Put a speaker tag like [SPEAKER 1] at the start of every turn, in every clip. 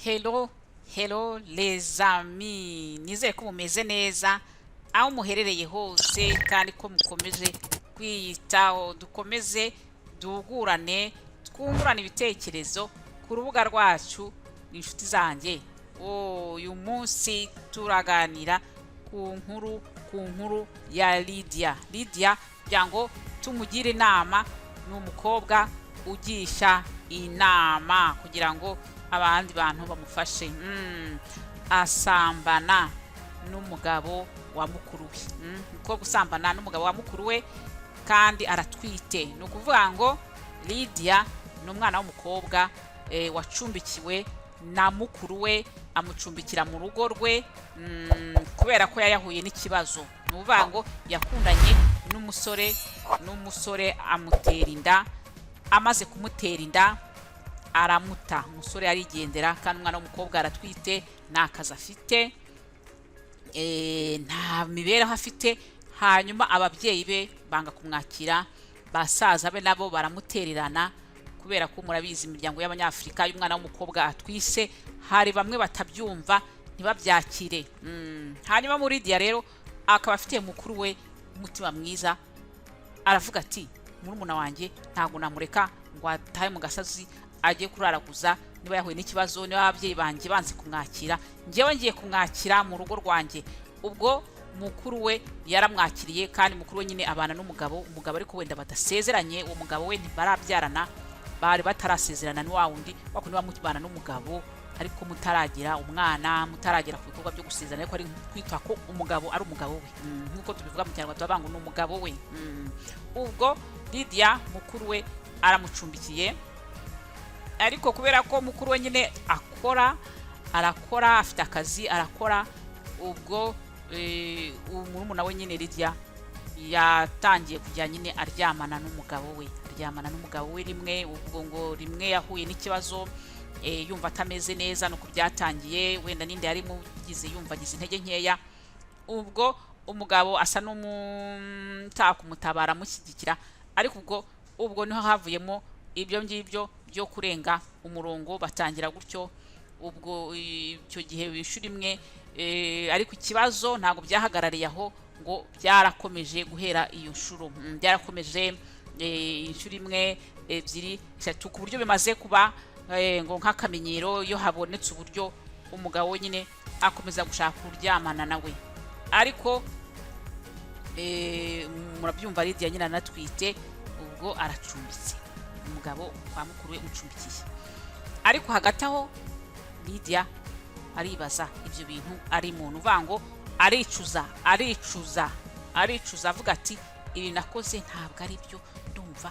[SPEAKER 1] Hello, hello les amis, nizere ko mumeze neza aho muherereye hose kandi ko mukomeje kwiyitaho. Dukomeze duhugurane, twungurane ibitekerezo ku rubuga rwacu. Ni inshuti zanjye. Uyu munsi turaganira ku nkuru ya Lydia. Lydia, kugira ngo tumugire inama, ni umukobwa ugisha inama kugira ngo abandi bantu bamufashe. Asambana n'umugabo wa mukuru we. Umukobwa usambana n'umugabo wa mukuru we kandi aratwite. Ni ukuvuga ngo Lydia ni umwana w'umukobwa wacumbikiwe na mukuru we, amucumbikira mu rugo rwe kubera ko yari yahuye n'ikibazo. Ni ukuvuga ngo yakundanye n'umusore amutera inda. Amaze kumutera inda aramuta, umusore arigendera, kandi umwana w'umukobwa aratwite, nta kazi afite, nta mibereho afite. Hanyuma ababyeyi be banga kumwakira, basaza be nabo baramutererana, kubera ko murabizi imiryango y'Abanyafurika, iyo umwana w'umukobwa atwise hari bamwe batabyumva, ntibabyakire. Hanyuma muri Lydia rero akaba afitiye mukuru we umutima mwiza, aravuga ati: "Murumuna wanjye ntabwo namureka ngo atahe mu gasozi ajye kuraraguza. Niba yahuye n'ikibazo, niba ababyeyi banjye banze kumwakira, njyewe ngiye kumwakira mu rugo rwanjye." Ubwo mukuru we yaramwakiriye, kandi mukuru we nyine abana n'umugabo, umugabo ariko wenda badasezeranye. Uwo mugabo we ntibarabyarana, bari batarasezerana. Ni wa wundi wakundi mubana n'umugabo ariko mutaragira umwana, mutaragera ku bikorwa byo gusezerana, ariko ari kwitwa ko umugabo ari umugabo we. Nk'uko tubivuga mu Kinyarwanda, tubavuga ngo ni umugabo we. Ubwo Lydia mukuru we aramucumbikiye, ariko kubera ko mukuru we nyine akora, arakora, afite akazi, arakora, ubwo murumuna we nyine Lydia yatangiye kujya nyine aryamana n'umugabo we, aryamana n'umugabo we rimwe. Ubwo ngo rimwe yahuye n'ikibazo, yumva atameze neza, nuko byatangiye, wenda n'inda yari imugize, yumva agize intege nkeya. Ubwo umugabo asa n'umutaka kumutabara, amushyigikira, ariko ubwo niho havuyemo ibyo ngibyo byo kurenga umurongo, batangira gutyo. Ubwo icyo gihe bishyura imwe, ariko ikibazo ntabwo byahagarariye aho, ngo byarakomeje guhera iyo nshuro. Byarakomeje inshuro imwe, ebyiri, eshatu, ku buryo bimaze kuba ngo nk'akamenyero. Iyo habonetse uburyo, umugabo we nyine akomeza gushaka kuryamana nawe. Ariko murabyumva, Lydia nyine anatwite, ubwo aracumbitse, umugabo kwa mukuru we umucumbikiye. Ariko hagati aho Lydia aribaza ibyo bintu ari muntu uvuga ngo aricuza, aricuza, aricuza, avuga ati: "Ibi nakoze ntabwo ari byo, ndumva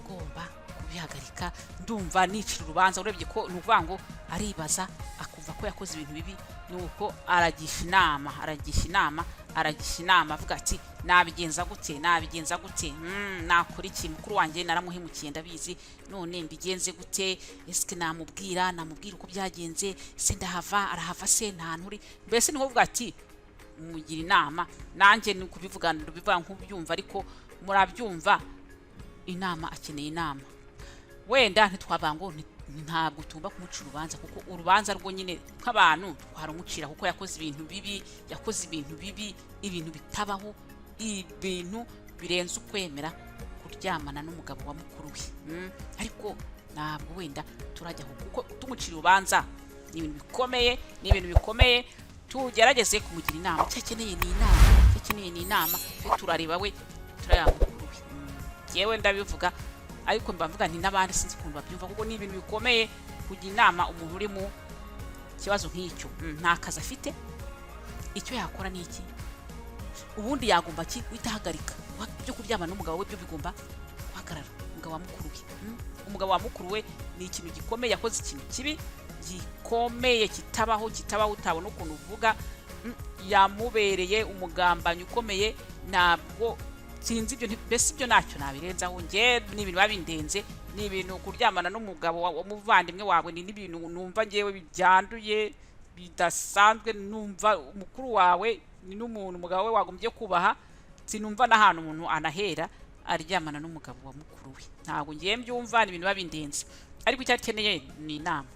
[SPEAKER 1] ngomba kubihagarika, ndumva nicira urubanza." Urebye ko ni ukuvuga ngo aribaza, akumva ko yakoze ibintu bibi. Nuko aragisha inama, aragisha inama, aragisha inama, avuga ati: "Nabigenza gute? Nabigenza gute? Nakora iki? Mukuru wanjye naramuhemukiye, ndabizi, none mbigenze gute? Ese namubwira? Namubwira uko byagenze se? Ndahava, arahava se? Nta nturi." Mbese ni kuvuga ati mugira inama. Nanjye ni kubivuga, ndabivuga nk'ubyumva, ariko murabyumva, inama, akeneye inama. Wenda ntitwavuga ngo ntabwo tugomba kumuca urubanza, kuko urubanza rwo nyine nk'abantu twarumucira, kuko yakoze ibintu bibi, yakoze ibintu bibi, ibintu bitabaho, ibintu birenze ukwemera, kuryamana n'umugabo wa mukuru we. Ariko ntabwo wenda turajya aho, kuko tumucira urubanza ni ibintu bikomeye, ni ibintu bikomeye. Tugerageze kumugira inama. Icyo akeneye ni inama, icyo akeneye ni inama. Twe turareba we, turareba mukuru we. Yewe ndabivuga, ariko mba mvuga nti n'abandi sinzi ukuntu babyumva, kuko ni ibintu bikomeye kugira inama umuntu uri mu kibazo nk'icyo. Nta kazi afite, icyo yakora ni iki? Ubundi yagomba ki guhita ahagarika ibyo kuryamana n'umugabo we? Byo bigomba guhagarara, umugabo wa mukuru we. Umugabo wa mukuru we ni ikintu gikomeye, yakoze ikintu kibi gikomeye kitabaho, kitabaho, utabona ukuntu uvuga. Yamubereye umugambanyi ukomeye. Ntabwo sinzi ibyo, mbese ibyo ntacyo nabirenzaho njye, ni ibintu biba bindenze, ni ibintu kuryamana n'umugabo w'umuvandimwe wawe ni n'ibintu numva ngewe byanduye bidasanzwe. Numva umukuru wawe ni n'umuntu umugabo we wagombye kubaha. Sinumva n'ahantu umuntu anahera aryamana n'umugabo wa mukuru we, ntabwo ngiye mbyumva, ni ibintu biba bindenze. Ariko icyo akeneye ni inama.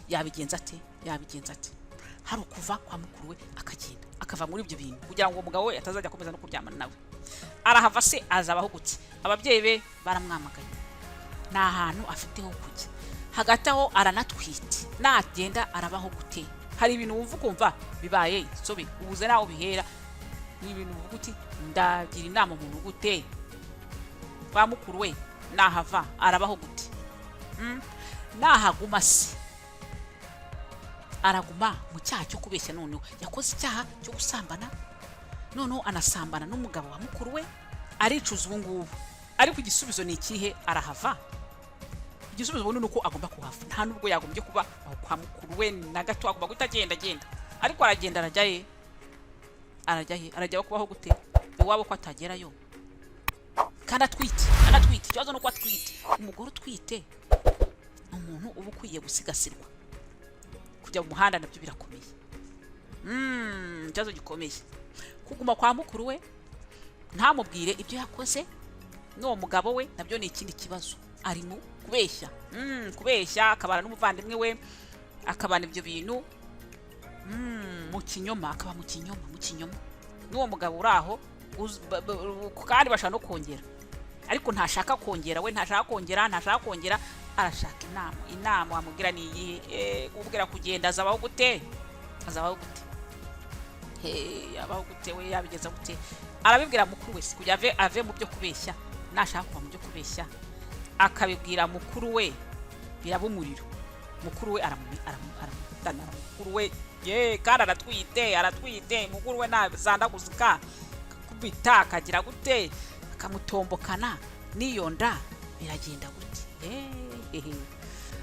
[SPEAKER 1] Yabigenza ate? Yabigenza ate? Hari ukuva kwa mukuru we akagenda, akava muri ibyo bintu kugira ngo umugabo we atazajya akomeza no kuryamana nawe. Arahava se azabaho gute? Ababyeyi be baramwamaganye, nta hantu afite ho kujya. Hagati aho aranatwite. Nagenda arabaho gute? Hari ibintu wumva ukumva bibaye insobe, ubuze naho bihera. Ni ibintu uvuga uti: "Ndagira inama umuntu gute?" Kwa mukuru we nahava arabaho gute? Nahaguma se araguma mu cyaha cyo kubeshya. Noneho yakoze icyaha cyo gusambana, noneho anasambana n'umugabo wa mukuru we. Aricuza ubu ngubu, ariko igisubizo ni ikihe? Arahava? Igisubizo ubundi ni uko agomba kuhava. Nta nubwo yagombye kuba aho kwa mukuru we na gato, agomba guhita agenda agenda. Ariko aragenda arajya he? Arajya he? Arajya kubaho gute iwabo ko atagerayo kandi atwite? Anatwite. Ikibazo ni uko atwite. Umugore utwite ni umuntu uba ukwiye gusigasirwa. Kujya mu muhanda nabyo birakomeye. Ikibazo gikomeye, kuguma kwa mukuru we ntamubwire ibyo yakoze n'uwo mugabo we, nabyo ni ikindi kibazo. Ari mu kubeshya, kubeshya, akabana n'umuvandimwe we, akabana ibyo bintu mu kinyoma, akaba mu kinyoma, mu kinyoma n'uwo mugabo uri aho. Kandi bashaka no kongera, ariko ntashaka kongera we, ntashaka kongera, ntashaka kongera. Arashaka inama. Inama wamubwira ni iyihe? Kumubwira kugenda, azabaho gute? Azabaho gute? Yabaho gute we? Yabigeza gute? Arabibwira mukuru we se kugira ave mu byo kubeshya? Nashaka kuva mu byo kubeshya akabibwira mukuru we, biraba umuriro. Mukuru we aramutanara. Mukuru we ye, kandi aratwite, aratwite. Mukuru we nazandaguzika, akakubita, akagira gute, akamutombokana n'iyo nda, biragenda gute? Hehe.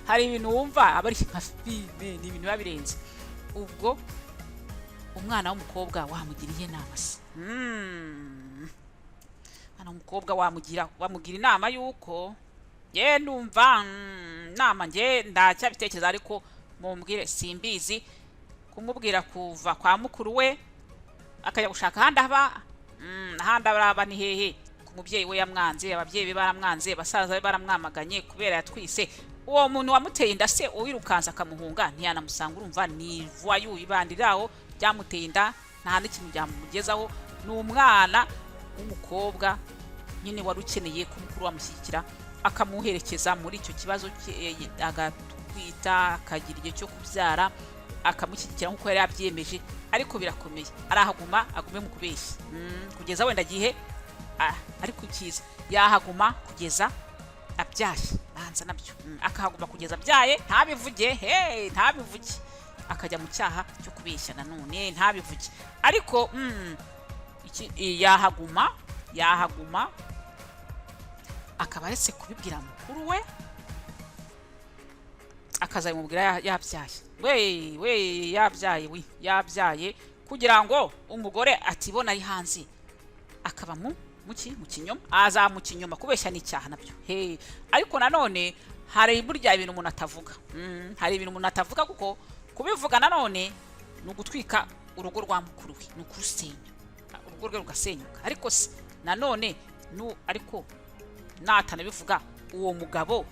[SPEAKER 1] Hari ibintu wumva aba ari nka filime, ni ibintu biba birenze. Ubwo umwana w'umukobwa wamugiriye inama se? Umwana w'umukobwa wamugira inama yuko ye ndumva inama nge ndacyabitekereza, ariko mumbwire, simbizi. Kumubwira kuva kwa mukuru we akajya gushaka ahandi aba, ahandi aba ni hehe? Ku mubyeyi we yamwanze, ababyeyi be baramwanze, basaza be baramwamaganye kubera yatwise. Uwo muntu wamuteye inda se, uwirukansa akamuhunga ntiyanamusanga, urumva ni voyou, ibandiraho ryamuteye inda, nta n'ikintu byamugezaho. Ni umwana w'umukobwa nyine wari ukeneye ko mukuru wamushyigikira, akamuherekeza muri icyo kibazo cye, agatwita, akagira igihe cyo kubyara, akamushyigikira nk'uko yari yabyiyemeje. Ariko birakomeye. Arahaguma agume mu kubeshya kugeza wenda gihe, ariko icyiza yahaguma kugeza abyaye, banza nabyo, akahaguma kugeza abyaye, ntabivuge, hey, ntabivuge, akajya mu cyaha cyo kubeshya nanone ntabivuge. Ariko yahaguma, yahaguma akaba aretse kubibwira mukuru we, akazabimubwira yabyaye we, we yabyaye, we yabyaye, kugira ngo umugore atibona ari hanze akaba mu muki mu kinyoma, aza mu kinyoma. Kubeshya ni icyaha nabyo he. Ariko nanone hari burya ibintu umuntu atavuga. Hari ibintu umuntu atavuga, kuko kubivuga nanone ni ugutwika urugo rwa mukuru we, ni ukurusenya, urugo rwe rugasenyuka. Ariko se nanone ariko natanabivuga, uwo mugabo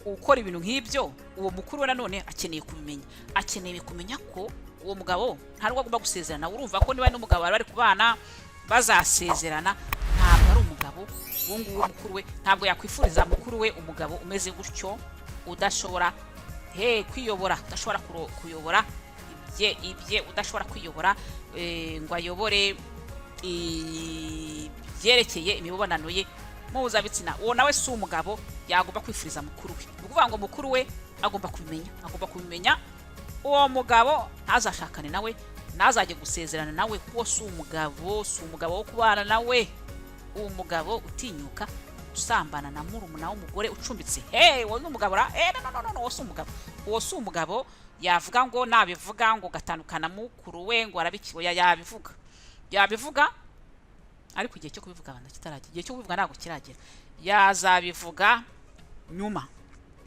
[SPEAKER 1] ukora ibintu nk'ibyo, uwo mukuru we nanone akeneye kubimenya, akeneye kumenya ko uwo mugabo nta nubwo agomba gusezerana. Urumva ko niba n'umugabo bari bari kubana bazasezerana, ntabwo ari umugabo uwo nguwo. Mukuru we ntabwo yakwifuriza mukuru we umugabo umeze gutyo, udashobora he kwiyobora, udashobora kuyobora ibye, udashobora kwiyobora ngo ayobore ibyerekeye imibonano ye mpuzabitsina. Uwo nawe si umugabo yagomba kwifuriza mukuru we. Ni ukuvuga ngo mukuru we agomba kubimenya, agomba kubimenya. Uwo mugabo ntazashakane nawe, ntazajye gusezerana nawe, kuko si umugabo, si umugabo wo kubana nawe. Uwo mugabo utinyuka usambana na murumuna w'umugore ucumbitse, hey, uwo ni umugabo ra? No, no, no, no, uwo si umugabo, uwo si umugabo. Yavuga ngo nabivuga ngo gatandukana mukuru we ngo arabikiwe. Yabivuga, yabivuga, ariko igihe cyo kubivuga abanza kitaragera. Igihe cyo kubivuga ntabwo kiragera, yazabivuga nyuma,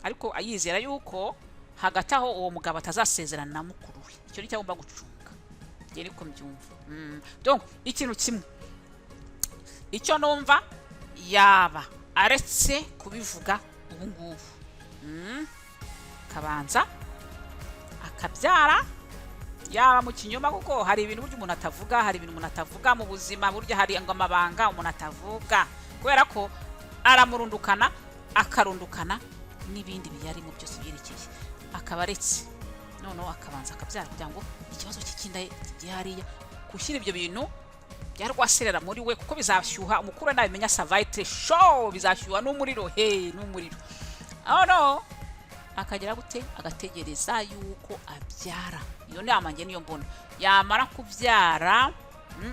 [SPEAKER 1] ariko ayizera yuko hagati aho uwo mugabo atazasezerana na mukuru we. Icyo ni cyo agomba gucunga, njye niko mbyumva. Donc ikintu kimwe icyo numva, yaba aretse kubivuga ubu ngubu, kabanza Akabyara, yaba mu kinyoma, kuko hari ibintu burya umuntu atavuga, hari ibintu umuntu atavuga mu buzima. Burya hari ngo amabanga umuntu atavuga, kubera ko aramurundukana, akarundukana n'ibindi biyarimo byose byerekeye. Akaba aretse noneho akabanza akabyara, kugira ngo ikibazo cy'inda kijye hariya, gushyira ibyo bintu bya rwaserera muri we, kuko bizashyuha. Umukuru we nabimenya, ça va être chaud, bizashyuha n'umuriro he, n'umuriro. Oh no, akagera gute? Agategereza yuko abyara. Iyo nama njye niyo mbona. Yamara kubyara,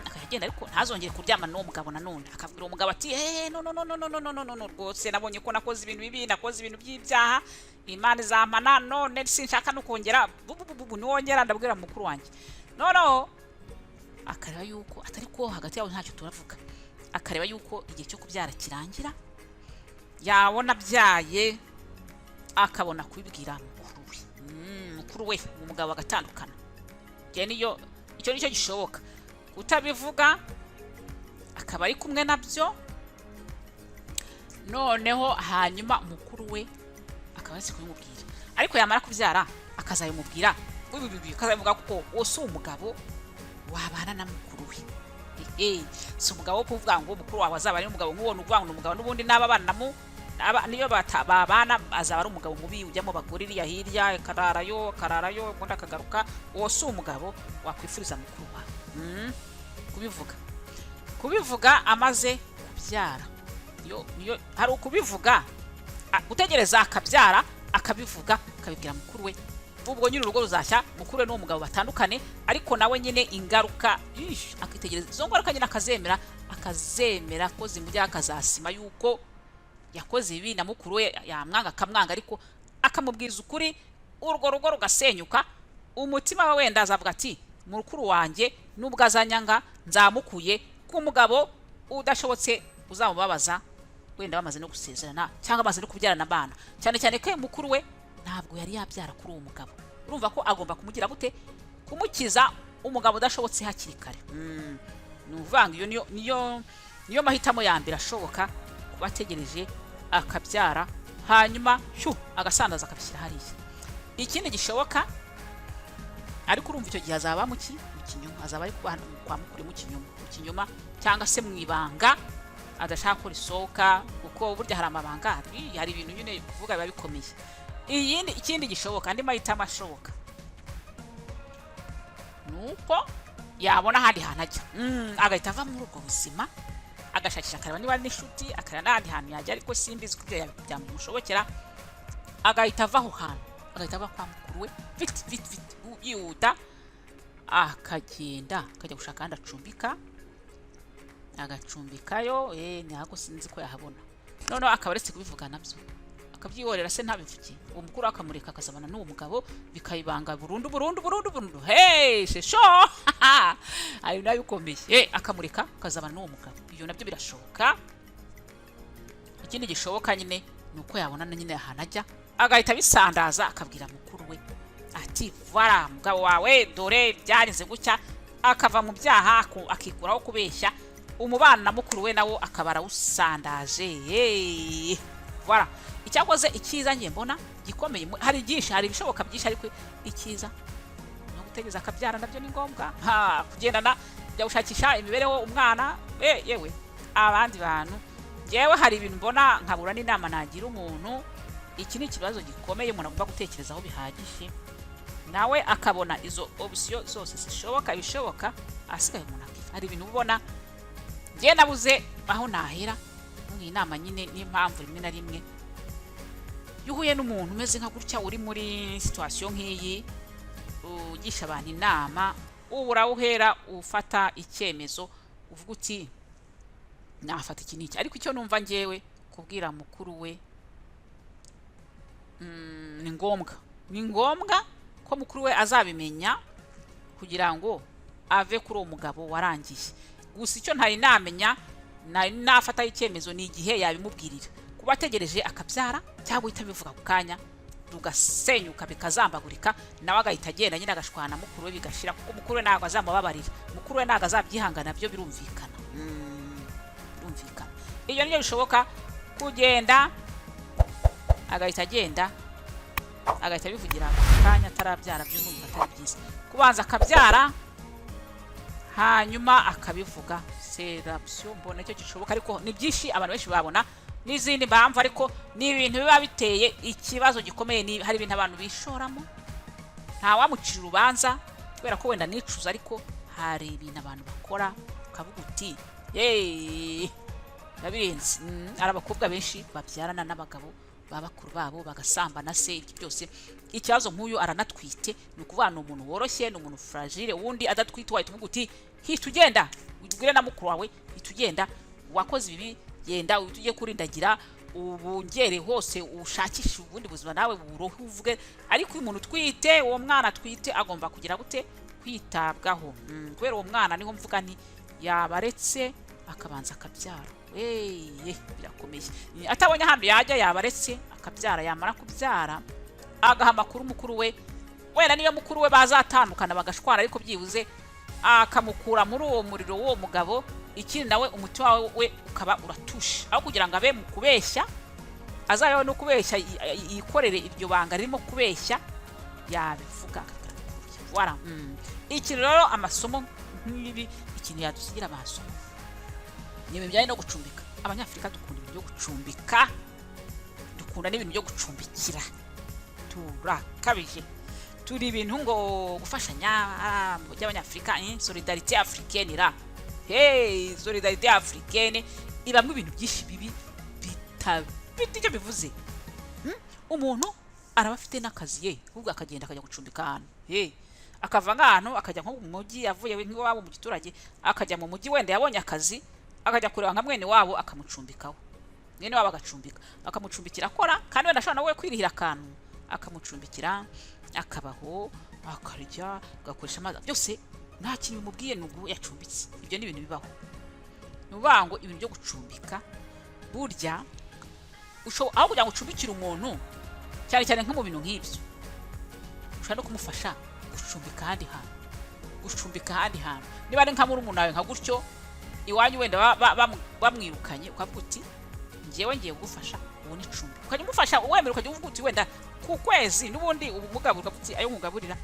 [SPEAKER 1] akajya agenda, ariko ntazongere kuryamana n'uwo mugabo nanone. Akabwira uwo mugabo ati: "Hey, no, no, no, no, no, no, no, no, no, no, rwose nabonye ko nakoze ibintu bibi, nakoze ibintu by'ibyaha, Imana izampana, none sinshaka no kongera bu niwongera ndabwira mukuru wanjye." Noneho akareba yuko atari ko hagati yabo ntacyo turavuga, akareba yuko igihe cyo kubyara kirangira, yabona abyaye akabona kubibwira mukuru we, mukuru we, umugabo bagatandukana. Njye niyo, icyo nicyo gishoboka: kutabivuga, akaba ari kumwe nabyo, noneho hanyuma mukuru we akaba azi kubimubwira, ariko yamara kubyara akazabimubwira, akazabivuga, kuko uwo si umugabo wabana na mukuru we. Si umugabo wo kuvuga ngo mukuru wawe azaba ari umugabo nk'uwo. Ni ukuvuga ngo ni umugabo n'ubundi n'aba bana mu niyo babana azaba ari umugabo mubi, ujya mu bagore iriya hirya, akararayo, akararayo, ubundi akagaruka. Uwo si umugabo wakwifuriza mukuru wawe. Kubivuga amaze kubyara, niyo hari ukubivuga, gutegereza akabyara akabivuga, akabibwira mukuru we. Ubwo nyine urugo ruzashya, mukuru we n'uwo mugabo batandukane, ariko nawe nyine ingaruka, ish, akitegereza izo ngaruka nyine, akazemera ko zimujyaho, akazasima yuko yakoze ibi, na mukuru we yamwanga akamwanga, ariko akamubwiza ukuri, urwo rugo rugasenyuka. Umutima we wenda azavuga ati: "Mukuru wanjye nubwo azanyanga, nzamukuye ku mugabo udashobotse uzamubabaza," wenda bamaze no gusezerana cyangwa bamaze no kubyarana abana, cyane cyane ko mukuru we ntabwo yari yabyara kuri uwo mugabo. Urumva ko agomba kumugira gute? Kumukiza umugabo udashobotse hakiri kare. Ni ukuvuga ngo iyo niyo mahitamo ya mbere ashoboka: kuba ategereje akabyara, hanyuma shu agasandaza, akabishyira hariya. Ikindi gishoboka, ariko urumva icyo gihe azaba mu kinyoma, azaba ari kuba kwa mukuru mu kinyoma cyangwa se mu ibanga adashaka ko risohoka, kuko burya hari amabanga, hari ibintu nyine kuvuga biba bikomeye. Ikindi gishoboka, andi mahitamo ashoboka, ni uko yabona ahandi hantu ajya, agahita ava muri ubwo buzima, agashakisha, akareba niba ari n'inshuti, akareba n'ahandi hantu yajya, ariko simbizi ko ibyo byamushobokera. Agahita ava aho hantu, agahita ava kwa mukuru we vite vite vite, yihuta, akagenda akajya gushaka ahandi acumbika, agacumbikayo. Ntabwo sinzi ko yahabona. Noneho akaba aretse kubivuga nabyo, akabyihorera se, ntabivuge. Uwo mukuru akamureka akazabana n'uwo mugabo, bikayibanga burundu burundu burundu burundu. Hey, shesho ayo nayo ukomeye. Akamureka akazabana n'uwo mugabo, ibyo nabyo birashoboka. Ikindi gishoboka nyine ni uko yabona nyine ahantu ajya, agahita abisandaza, akabwira mukuru we ati: "Voilà, mugabo wawe dore byagenze gutya." Akava mu byaha, akikuraho kubeshya, umubano na mukuru we nawo akaba arawusandaje. Hey, voilà. Icyakoze icyiza njye mbona gikomeye, hari byinshi, hari ibishoboka byinshi, ariko icyiza ni ugutegereza akabyara, nabyo ni ngombwa. Ha kugendana kujya gushakisha imibereho umwana, yewe abandi bantu. Njyewe hari ibintu mbona nkabura n'inama nagira umuntu. Iki ni ikibazo gikomeye umuntu agomba gutekerezaho bihagije, nawe akabona izo option zose zishoboka, ibishoboka, asigaye umuntu akifa. Hari ibintu ubona njye nabuze aho nahera mu inama nyine. Niyo mpamvu rimwe na rimwe iyo uhuye n'umuntu umeze nka gutya, uri muri situation nk'iyi, ugisha abantu inama, ubura uhera ufata icyemezo, uvuga uti: "Nafata iki n'iki." Ariko icyo numva ngewe, kubwira mukuru we, ni ngombwa, ni ngombwa ko mukuru we azabimenya kugira ngo ave kuri uwo mugabo warangiye. Gusa icyo ntari namenya, nari nafataho icyemezo, ni igihe yabimubwirira: kuba ategereje akabyara, cyangwa guhita abivuga ako kanya, rugasenyuka, bikazambagurika, nawe agahita agenda nyine, agashwana mukuru we bigashira, kuko mukuru we ntabwo azamubabarira, mukuru we ntabwo azabyihangana, byo birumvikana. Birumvikana. Ibyo nibyo bishoboka: kugenda, agahita agenda. Agahita abivugira ako kanya atarabyara, byo numva atari byiza. Kubanza akabyara hanyuma akabivuga, c'est l'option mbona icyo gishoboka. Ariko ni byinshi, abantu benshi babona n'izindi mpamvu, ariko ni ibintu biba biteye ikibazo gikomeye. Ni hari ibintu abantu bishoramo, ntawamucira urubanza kubera ko wenda nicuza, ariko hari ibintu abantu bakora ukavuga uti: "Yeee, yabirenze." Hari abakobwa benshi babyarana n'abagabo ba bakuru babo bagasambana se, ibyo byose. Ikibazo nk'uyu aranatwite, ni ukuvuga ni umuntu woroshye, ni umuntu fragile. Ubundi adatwite wahita umuvuga uti: "Hita ugenda ubwire na mukuru wawe, hita ugenda, wakoze ibi, genda uhite ujye kurindagira, ubungere hose, ushakishe ubundi buzima nawe burohe uvuge." Ariko uyu muntu utwite, uwo mwana atwite agomba kugira gute? Kwitabwaho. Kubera uwo mwana niho mvuga nti yabaretse akabanza akabyara. Weye, birakomeye. Atabonye ahantu yajya, yabaretse akabyara, yamara kubyara agaha amakuru mukuru we. Wenda niyo mukuru we bazatandukana bagashwara, ariko byibuze akamukura muri uwo muriro w'uwo mugabo. Ikindi nawe umutima wawe we ukaba uratushe, aho kugira ngo abe mu kubeshya, azabeho no kubeshya, yikorere iryo banga ririmo kubeshya, yabivuga akabwira mukuru we. Voilà. Ikintu rero, amasomo nk'ibi, ikintu yadusigira amasomo ni ibintu bijyanye no gucumbika. Abanyafurika dukunda ibintu byo gucumbika, dukunda n'ibintu byo gucumbikira, turakabije. Turi ibintu ngo gufashanya, mu by'abanyafurika, solidarité africaine ra, hey, solidarité africaine ibamo ibintu byinshi bibi bitafite icyo bivuze. Umuntu araba afite n'akazi ye, ahubwo akagenda akajya gucumbika ahantu, hey, akava nk'ahantu akajya nko mu mujyi, avuye nk'iwabo mu giturage akajya mu mujyi, wenda yabonye akazi, akajya kureba nka mwene wabo, akamucumbikaho, mwene wabo agacumbika, akamucumbikira akora, kandi wenda ashobora nawe kwirihira akantu, akamucumbikira, akabaho, akarya, agakoresha amazi, byose nta kintu bimubwiye, ni ubu yacumbitse. Ibyo ni ibintu bibaho. Ni ukuvuga ngo ibintu byo gucumbika burya aho kugira ngo ucumbikire umuntu, cyane cyane nko mu bintu nk'ibyo, ushobora no kumufasha gucumbika ahandi hantu, gucumbika ahandi hantu. Niba ari nka murumuna wawe nka gutyo, iwanyu wenda bamwirukanye, ukavuga uti: "Ngewe ngiye kugufasha ubone icumbi," ukajya umufasha wemera, ukajya uvuga uti wenda ku kwezi n'ubundi ubumuga, ukavuga uti: "Ayo nkugaburira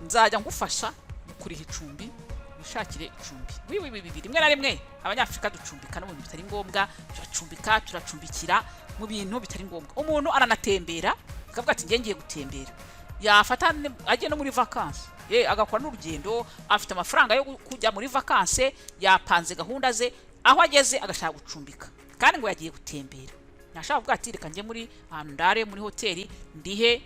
[SPEAKER 1] nzajya ngufasha mu kuriha icumbi, wishakire icumbi." Wiwi wiwi, rimwe na rimwe Abanyafurika ducumbika no mu bintu bitari ngombwa, turacumbika, turacumbikira mu bintu bitari ngombwa. Umuntu aranatembera akavuga ati: "Ngiye gutembera," yafata agiye no muri vacances, ye agakora n'urugendo, afite amafaranga yo kujya muri vacances, yapanze gahunda ze, aho ageze agashaka gucumbika kandi ngo yagiye gutembera. Ntashaka kuvuga ati: "Reka njye muri ahantu ndare muri hoteli ndihe,"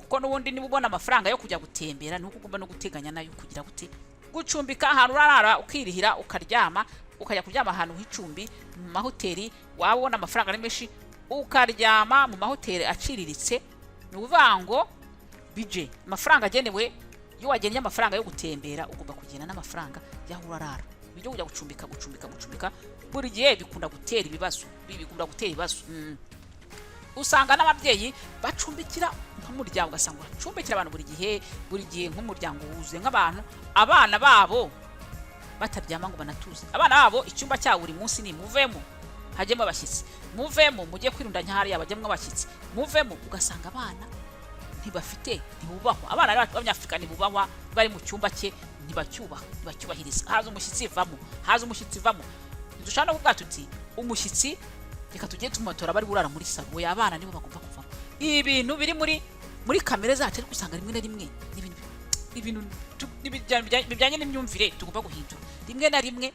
[SPEAKER 1] kuko n'ubundi niba ubona amafaranga yo kujya gutembera, ni uko ugomba no guteganya nayo kugira gute? Gucumbika ahantu urarara, ukirihira, ukaryama, ukajya kuryama ahantu h'icumbi mu mahoteli. Waba ubona amafaranga ari menshi, ukaryama mu mahoteli aciriritse. Ni ukuvuga ngo budget, amafaranga agenewe, iyo wagennye amafaranga yo gutembera, ugomba kugena n'amafaranga y'aho urarara. Ibyo kujya gucumbika, gucumbika, gucumbika buri gihe bikunda gutera ibibazo, bikunda gutera ibibazo. Usanga n'ababyeyi bacumbikira nk'umuryango, ugasanga uracumbikira abantu buri gihe, buri gihe, nk'umuryango wuzuye nk'abantu, abana babo bataryama ngo banatuze. Abana babo icyumba cyabo buri munsi ni: "Muvemo hajyemo abashyitsi, muvemo mujye kwirundanya hariya, bajyemo abashyitsi, muvemo." Ugasanga abana ntibafite, ntibubahwa. Abana b'Abanyafurika ntibubahwa, bari mu cyumba cye ntibacyubaha, ntibacyubahiriza. Haza umushyitsi, vamo, haza umushyitsi, vamo. Dushobora no kuvuga tuti: "Umushyitsi reka tujye tumutora bari burara muri salo." Oya, abana nibo bagomba kuvamo. Ibi bintu biri muri kamere zacu, ariko usanga rimwe na rimwe ni ibintu bijyanye n'imyumvire tugomba guhindura rimwe na rimwe,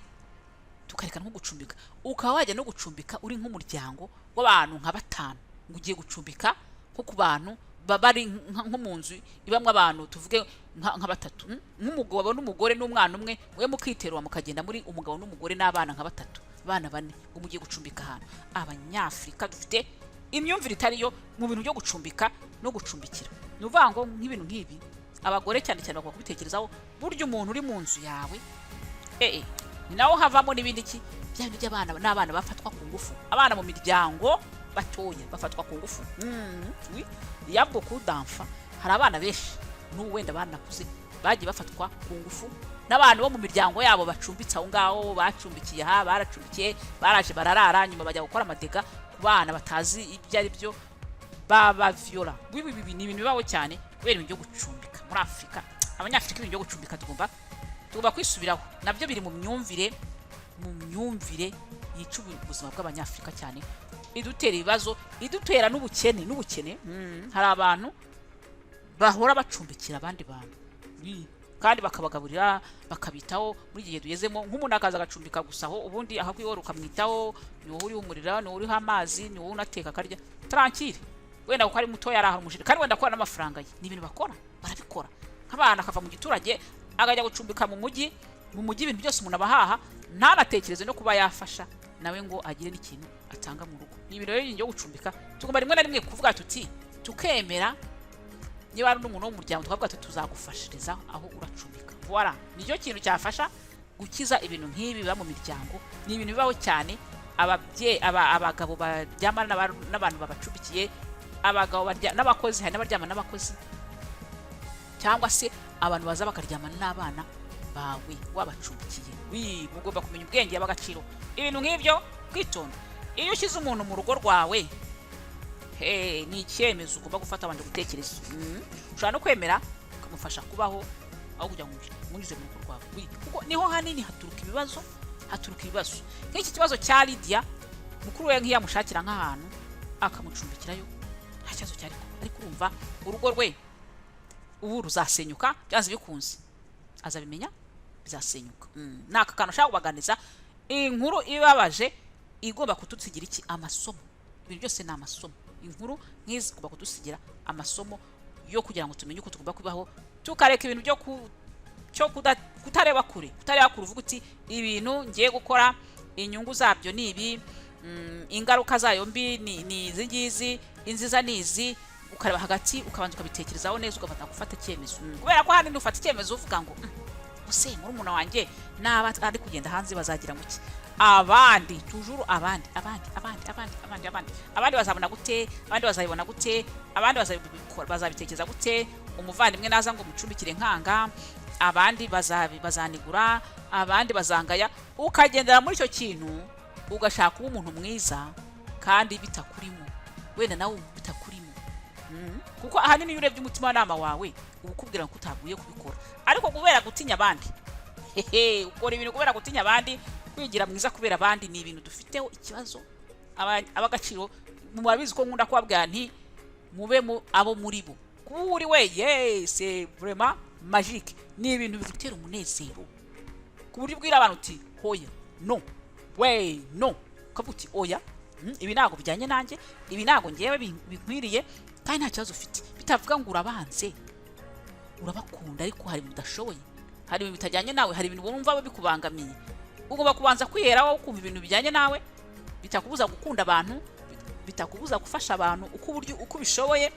[SPEAKER 1] tukareka nko gucumbika. Ukaba wajya no gucumbika uri nk'umuryango w'abantu nka batanu, ngo ugiye gucumbika nko ku bantu bari nko mu nzu ibamwo abantu tuvuge nka batatu, Nk'umugabo n'umugore n'umwana umwe, mwe mukiterura mukagenda muri umugabo n'umugore n'abana nka batatu, abana bane, ngo mugiye gucumbika ahantu. Abanyafurika dufite imyumvire itari yo mu bintu byo gucumbika no gucumbikira. Ni ukuvuga ngo nk'ibintu nk'ibi abagore cyane cyane bagomba kubitekerezaho. Burya umuntu uri mu nzu yawe, ni naho havamo n'ibindi ki, bya bintu by'abana n'abana bafatwa ku ngufu. Abana mu miryango batoya bafatwa ku ngufu. Oui, il y a beaucoup d'enfants, hari abana benshi n'ubu wenda banakuze bagiye bafatwa ku ngufu n'abantu bo mu miryango yabo bacumbitse aho ngaho, bacumbikiye aha, baracumbikiye, baraje bararara, nyuma bajya gukora amadega ku bana batazi ibyo ari byo. Babavyola. Bibi ni ibintu bibaho cyane kubera ibintu byo gucumbika muri Afurika. Abanyafurika, ibintu byo gucumbika tugomba kwisubiraho. Nabyo biri mu myumvire yica ubuzima bw'Abanyafurika cyane, idutera ibibazo, idutera n'ubukene. Hari abantu bahora bacumbikira abandi bantu, kandi bakabagaburira, bakabitaho. Muri iki gihe tugezemo, nk'umuntu akaza agacumbika gusa aho, ubundi akakwihora, ukamwitaho, ni wowe uriho umuriro, ni wowe uriho amazi, ni wowe unateka akarya tranquille. Wenda kuko ari mutoya araha umujeri, kandi wenda akora n'amafaranga ye. Ni ibintu bakora, barabikora. Nk'abantu akava mu giturage akajya gucumbika mu mujyi, ibintu byose umuntu abahaha, ntanatekereze no kuba yafasha nawe ngo agire n'ikintu atanga mu rugo. Ni ibintu rero byo gucumbika tugomba rimwe na rimwe kuvuga tuti, tukemera niba ari n'umuntu wo mu muryango, tukavuga tuti tuzagufashiriza aho uracumbika. Voilà, nicyo kintu cyafasha gukiza ibintu nk'ibi biba mu miryango. Ni ibintu bibaho cyane, ababyeyi, abagabo baryamana n'abantu babacumbikiye, abagabo barya n'abakozi, hari n'abaryama n'abakozi, cyangwa se abantu baza bakaryamana n'abana bawe wabacumbikiye. Wi, mugomba kumenya ubwenge y'agaciro, ibintu nk'ibyo kwitonda. Iyo ushyize umuntu mu rugo rwawe, he, ni icyemezo ugomba gufata wabanje gutekereza. Ushobora no kwemera ukamufasha kubaho aho kugira ngo umunyuze mu rugo rwawe. Kuko niho hanini haturuka ibibazo, haturuka ibibazo nk'iki kibazo cya Lydia. Mukuru we nk'iyo amushakira nk'ahantu akamucumbikirayo, nta kibazo cyari kuba. Ariko urumva urugo rwe ubu ruzasenyuka byanze bikunze, azabimenya bizasenyuka. Ni aka kantu ushaka kubaganiza, inkuru ibabaje igomba kudusigira iki? Amasomo. Ibintu byose ni amasomo. Inkuru nk'izi zigomba kudusigira amasomo yo kugira ngo tumenye uko tugomba kubaho, tukareka ibintu byo ku cyo kutareba kure, kutareba kure, uvuga uti ibintu ngiye gukora inyungu zabyo ni ibi, ingaruka zayo mbi ni izi ngizi, inziza ni izi. Ukareba hagati, ukabanza ukabitekerezaho neza, ugafata gufata icyemezo. Kubera ko hano ufata icyemezo uvuga ngo use murumuna wanjye naba ari kugenda hanze bazagira ngo iki abandi, toujours abandi, abandi, abandi, abandi, abandi, abandi, abandi bazabona gute, abandi bazabibona gute, abandi bazabikora, bazabitekereza gute? Umuvandimwe naza ngo mucumbikire nkanga, abandi bazanigura, abandi bazangaya. Ukagendera muri icyo kintu, ugashaka kuba umuntu mwiza kandi bitakurimo, wenda nawe wumva bitakurimo. Kuko ahanini iyo urebye umutimanama wawe uba ukubwira ko utaguye kubikora, ariko kubera gutinya abandi, hehe, ukora ibintu kubera gutinya abandi. Kwigira mwiza kubera abandi ni ibintu dufiteho ikibazo. Ab'agaciro murabizi ko nkunda kubabwira nti mube mu abo muri bo. Kuba uri we, yes, c'est vraiment magique. Ni ibintu bigutera umunezero ku buryo ubwira abantu uti hoya, no way, no, ukavuga uti oya, ibi ntabwo bijyanye nanjye, ibi ntabwo ngewe binkwiriye, kandi nta kibazo ufite. Bitavuga ngo urabanze, urabakunda, ariko hari ibintu udashoboye, hari ibintu bitajyanye nawe, hari ibintu wumva bikubangamiye. Ugomba kubanza kwiheraho, ukumva ibintu bijyanye nawe, bitakubuza gukunda abantu, bitakubuza gufasha abantu uko uburyo uko ubishoboye,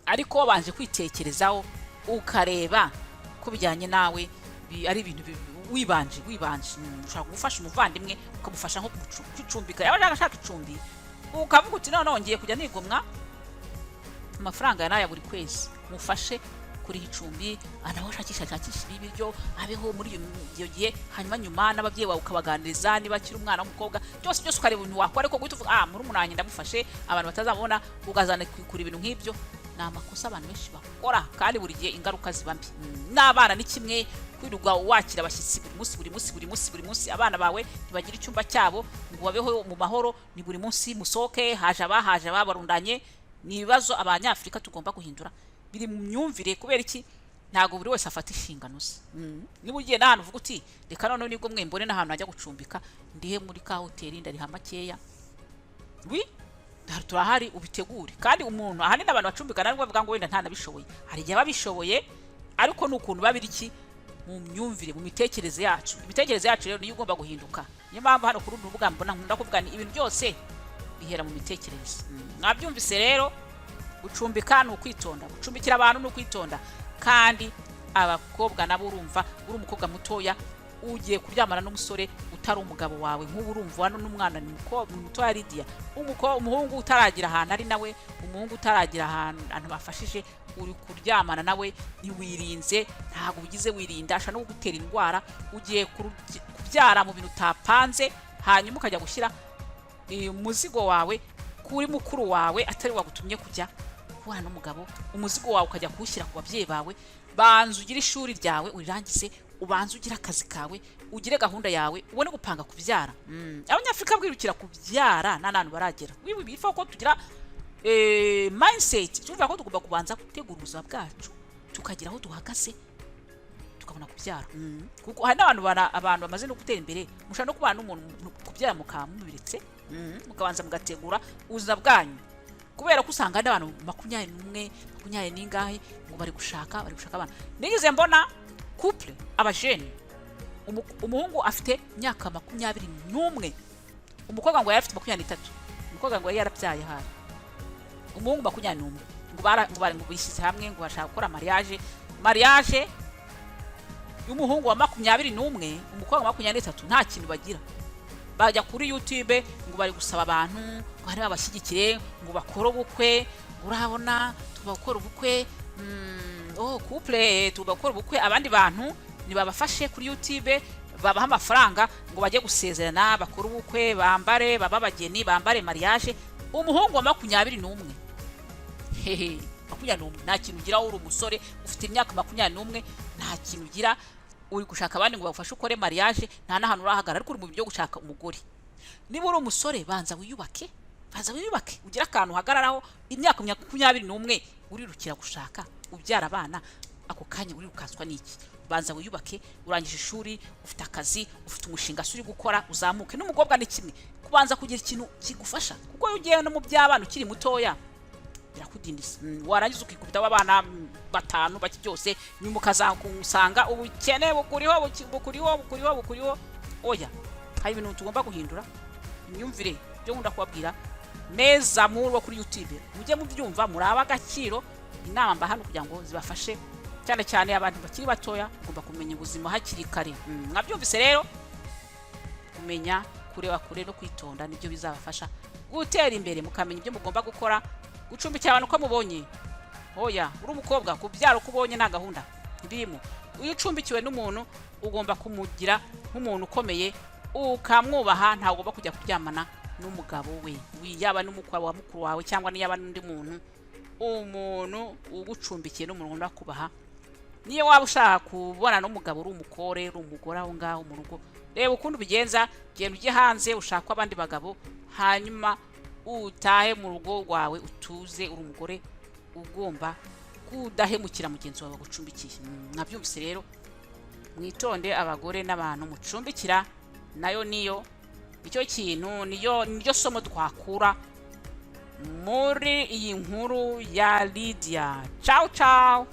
[SPEAKER 1] ariko wabanje kwitekerezaho, ukareba ko bijyanye nawe, ari ibintu wibanje. Ushobora gufasha umuvandimwe, ukamufasha nko kumucumbika, yaba ashaka icumbi, ukavuga uti noneho ngiye kujya nigomwa amafaranga ya n'aya buri kwezi, mufashe kuriha icumbi, nawe ashakisha ashakisha ibiryo, abeho muri iyo gihe. Hanyuma nyuma n'ababyeyi bawe ukabaganiriza, niba akiri umwana w'umukobwa, byose byose ukareba ibintu wakora. Ariko guhita uvuga ah, murumuna wanjye ndamufashe, abantu batazamubona, ukazana kwikura, ibintu nk'ibyo ni amakosa abantu benshi bakora, kandi buri gihe ingaruka ziba mbi. N'abana ni kimwe, kwirirwa wakira abashyitsi buri munsi, buri munsi, buri munsi, buri munsi, abana bawe ntibagira icyumba cyabo ngo babeho mu mahoro. Ni buri munsi musohoke, haje aba, haje aba, barundanye. Ni ibibazo Abanyafurika tugomba guhindura, biri mu myumvire. Kubera iki? Ntabwo buri wese afata inshingano ze. Niba ugiye n'ahantu uvuga uti reka noneho nibwo mwe mbone n'ahantu hajya gucumbika, ndihe muri ka hoteli, ndariha makeya, wi turahari, ubitegure. Kandi umuntu ahanini abantu bacumbika ntabwo bavuga ngo wenda ntanabishoboye, hari igihe babishoboye, ariko ni ukuntu babiri iki mu myumvire, mu mitekerereze yacu. Imitekerereze yacu rero niyo igomba guhinduka. Niyo mpamvu hano kuri uru rubuga mbona nkunda kuvuga ni ibintu byose bihera mu mitekerereze. Mwabyumvise rero, gucumbika ni ukwitonda, gucumbikira abantu ni ukwitonda. Kandi abakobwa nabo, urumva uri umukobwa mutoya ugiye kuryamana n'umusore utari umugabo wawe. Nk'ubu urumva hano n'umwana ni mutoya Lydia, umuhungu utaragira ahantu ari nawe, umuhungu utaragira ahantu bafashije, uri kuryamana nawe, ntiwirinze, ntabwo ugize wirinda, ashobora no kugutera indwara. Ugiye kubyara mu bintu utapanze, hanyuma ukajya gushyira umuzigo wawe ku Kuri mukuru wawe atari wagutumye kujya kubana n'umugabo, umuzigo wawe ukajya kuwushyira ku babyeyi bawe. Banza ugire ishuri ryawe urirangize, ubanze ugire akazi kawe, ugire gahunda yawe, ubone gupanga kubyara. Abanyafurika bwirukira kubyara nta n'ahantu baragera. Wibi bifa ko tugira mindset tuvuga ko tugomba kubanza gutegura ubuzima bwacu, tukagira aho duhagaze, tukabona kubyara. Kuko hari n'abantu abantu bamaze no gutera imbere, mushobora no kubana n'umuntu, kubyara mukaba mubiretse, mukabanza mugategura ubuzima bwanyu, kubera ko usanga hari n'abantu 21, makumyabiri n'ingahe, ngo bari gushaka abana. Nigeze mbona couple, abajene, umuhungu afite imyaka 21, umukobwa ngo yari afite 23. Umukobwa ngo yari yarabyaye ahari, umuhungu 21, ngo bara ngo bari ngo bishyize hamwe ngo bashaka gukora mariage y'umuhungu wa 21, umukobwa wa 23. Nta kintu bagira, bajya kuri YouTube ngo bari gusaba abantu ngo hari babashyigikire ngo bakore ubukwe, ngo urabona tugomba gukora ubukwe, oh couple, tugomba gukora ubukwe. Abandi bantu nibabafashe kuri YouTube, babaha amafaranga ngo bajye gusezerana, bakore ubukwe, bambare, baba abageni, bambare mariage. Umuhungu wa 21, hehe, 21, nta kintu ugira. Uri umusore ufite imyaka 21, nta kintu ugira, uri gushaka abandi ngo bagufashe ukore mariage, nta n'ahantu urahagarara, ariko uri mu byo gushaka umugore. Niba uri umusore, banza wiyubake, banza wiyubake, ugire akantu uhagararaho. Imyaka 21 urirukira gushaka, ubyara abana ako kanya, urirukanswa n'iki? Banza wiyubake. Urangije ishuri, ufite akazi, ufite umushinga se uri gukora, uzamuke. N'umukobwa ni kimwe, kubanza kugira ikintu kigufasha, kuko iyo ugiye no mu by'abana ukiri mutoya birakudindiza. Warangiza ukikubitaho abana batanu baki byose, nyuma ukazasanga ubukene bukuriho, bukuriho, bukuriho, bukuriho. Oya, hari ibintu tugomba guhindura imyumvire. Byo nkunda kubabwira neza muri wo kuri YouTube, mujye mubyumva, murabe agaciro inama mba hano kugira ngo zibafashe, cyane cyane abantu bakiri batoya. Ugomba kumenya ubuzima hakiri kare. Mwabyumvise rero, kumenya kureba kure no kwitonda nibyo bizabafasha gutera imbere, mukamenya ibyo mugomba gukora. Gucumbikira abantu uko mubonye, oya. Uri umukobwa, kubyara uko ubonye nta gahunda ntibirimo. Iyo ucumbikiwe n'umuntu, ugomba kumugira nk'umuntu ukomeye, ukamwubaha. Ntabwo ugomba kujya kuryamana n'umugabo we, yaba n'umukwe wa mukuru wawe cyangwa niyaba n'undi muntu. Umuntu ugucumbikiye n'umuntu ugomba kubaha. Niyo waba ushaka kubona n'umugabo, uri umukore, uri umugore aho ngaho mu rugo, reba ukuntu ubigenza, genda ujye hanze ushake abandi bagabo, hanyuma utahe mu rugo rwawe utuze. Uri umugore, ugomba kudahemukira mugenzi wawe wagucumbikiye. Mwabyumvise rero, mwitonde abagore n'abantu mucumbikira. Nayo niyo icyo kintu, niyo niryo somo twakura muri iyi nkuru ya Lydia. Ciao ciao.